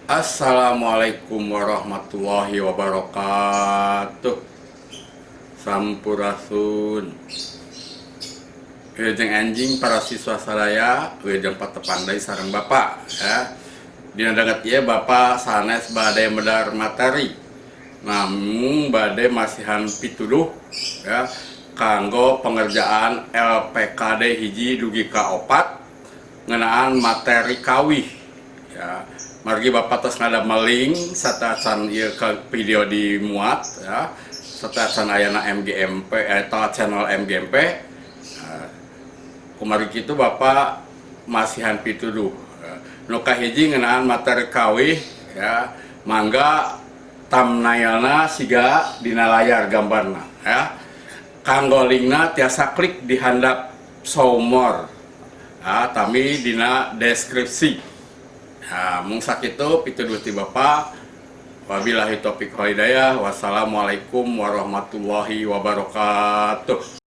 Assalamualaikum warahmatullahi wabarakatuh. Sampurasun. Wilujeng enjing para siswa sadaya, wilujeng patepang deui sareng Bapak ya. Dina danget ieu Bapak sanes bade medar materi. Namung bade masihan pituduh ya kanggo pengerjaan LPKD 1 dugi ka 4 ngeunaan materi kawih ya. Margi Bapak tos ngadamel link sateuacan ieu ke video dimuat ya, sateuacan ayana MGMP atau channel MGMP. Nah, kumargi kitu Bapak masihan pituduh. Nu kahiji ngeunaan materi kawih ya, mangga thumbnailna siga dina layar gambarna ya. Kanggo linkna tiasa klik di handap show more ya, tami dina deskripsi. Nah, mung sakitu pituduh ti Bapak. Wabillahi taufik wal hidayah. Wassalamualaikum warahmatullahi wabarakatuh.